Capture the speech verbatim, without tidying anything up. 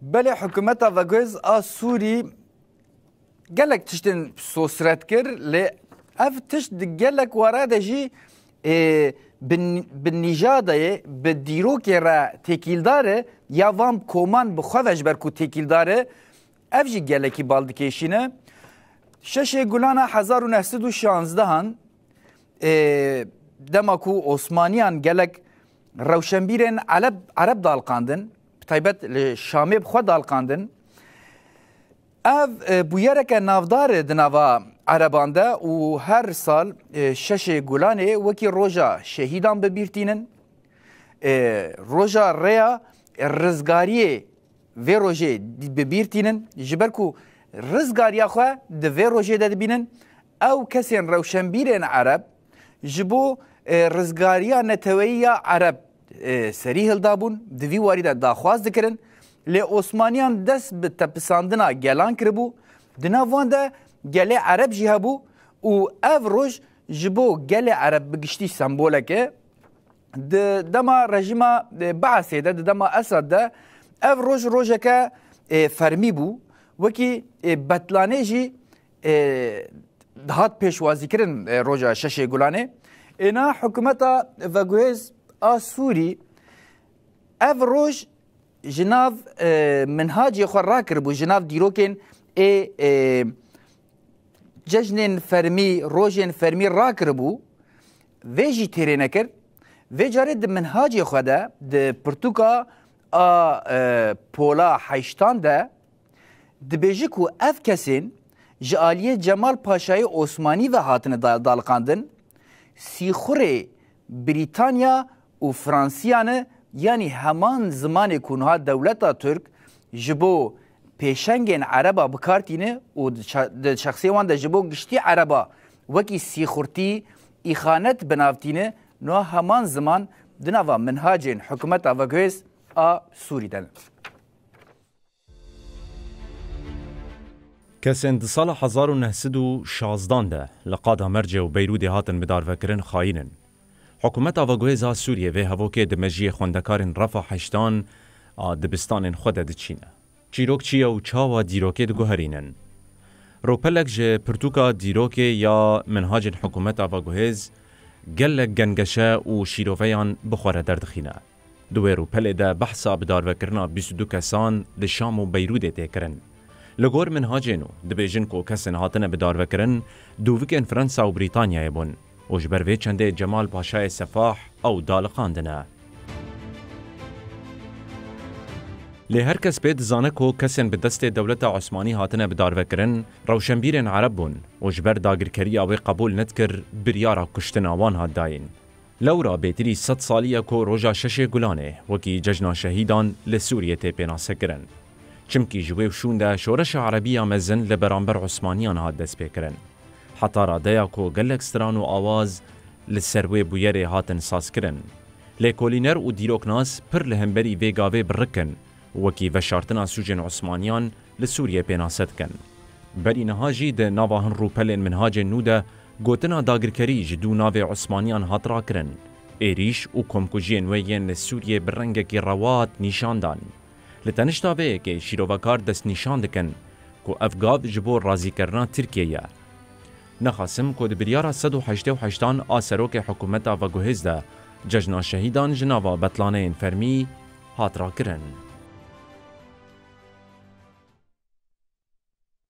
Belê, hikûmeta veguhêz a Sûrî gelek tiştên sosret kir, lê ev tişt di gelek were de jî, ê, bi, bi nîjadeyê, bi dîrokê re têkîldar e, ya van koman bi xwe ve ji ber ku têkîldar e, ev jî gelekî bal dikêşîne. Şeşê Gulana hezar û neh sed û şanzdehan, ê, dema ku Osmaniyan gelek rewşenbîrên Eleb, Ereb daliqandin, bi taybet li Şamê bi xwe daliqandin. Ev, e, bûyereke navdar e di nava Ereban de û her sal, e, şeşê Gulanê wekî roja şehîdan bi bîr tînin. E, roja rêya, e, rizgariyê vê rojê di-, bi bîr tînin, ji ber ku rizgariya xwe di vê rojê de dibînin, ew kesên rewşenbîrên Ereb ji bo, e, rizgariya neteweyî ya Ereb, e, serî hildabûn, di vî warî de daxwaz dikirin. Lê Osmaniyan dest bi tepisandina gelan kiribû. Di nav wan de gelê Ereb jî hebû û ev roj ji bo gelê Ereb bi giştî sembolek e. Di dema rejîma, e, Beesê de, di dema Esad de ev roj rojeke, e, fermî bû. Wekî, e, betlanê jî, e, dihat pêşwazîkirin, e, roja şeşê Gulanê. Êna hikûmeta veguhêz a Sûrî ev roj ji nav, e, minhacê xwe rakiribû, ji nav dîrokên ê, e, cejnên fermî, rojên fermî rakiribû, vê jî têrê nekir. Vê carê di minhacê xwe de, di pirtûka a, e, pola heştan de dibêje ku ev kesên ji aliyê Cemal Paşayê Osmanî ve hatine da-, daliqandin, sîxurê Brîtanya û Fransiya ne, yanî heman zimanê ku niha dewleta Tirk ji bo pêşengên Ereba bi kar tîne û di ça-, di şexsê wan de ji bo giştî Ereba wekî sîxurtî, îxanet bi nav tîne, niha heman ziman di nava minhacên hikûmeta veguhêz a Sûrî de ne. Kesên di sala hezar û neh sed û şazdan de li qada Mercê û Beyrûdê hatin bidarvekirin xayîn in. Hikûmeta veguhêz a Sûriyê vê hevokê di mejiyê xwendekarên refa heştan a dibistanên xwe de diçîne. Çîrok çi ye û çawa dîrokê diguherînin? Rûpelek ji pirtûka dîrokê ya minhacên hikûmeta veguhêz gelek gengeşe û şîroveyan bi xwe re derdixîne. Di wê rûpelê de behsa bidarvekirina bîst û du kesan li Şam û Beyrûdê tê kirin. Li gor minhacê nû, dibêjin ku kesên hatine bidarvekirin dûvikên Fransa û Brîtanyayê bûn û ji ber vê çendê Cemal Paşayê Sefah ew daliqandine. Lê her kes pê dizane ku kesên bi destê dewleta Osmanî hatine bidarvekirin, rewşenbîrên Ereb bûn û ji ber dagirkeriya wê qebûl nedikir, biryara kuştina wan hat dayîn. Lewra bêtirî sed salî ye ku roja şeşê Gulanê wekî Cejna Şehîdan li Sûriyê tê pênasekirin. Çimkî ji wê û şûn de şoreşa Erebî ya mezin li beramber Osmaniyan hat destpêkirin. Heta radeya ku gelek stran û awaz li ser wê bûyerê hatin sazkirin. Lêkolîner û dîroknas pir li hemberî vê gavê bi rik in û wekî veşartina sûcên Osmaniyan li Sûriyê pênase dikin. Berî niha jî di nava hin rûpelên minhacên nû de gotina dagirkerî ji dû navê Osmaniyan hat rakirin. Êrîş û komkujiyên wê yên li Sûriyê bi rengekî rewa hat nîşan dan. Li tenişta vê yekê şîrovekar destnîşan dikin ku ev gav ji bo razîkirina Tirkiyê ye. Nexasim ku di biryara sed û heştê û heştan a serokê hikûmeta veguhêz de cejna şehîdan ji nava betlaneyên fermî hat rakirin.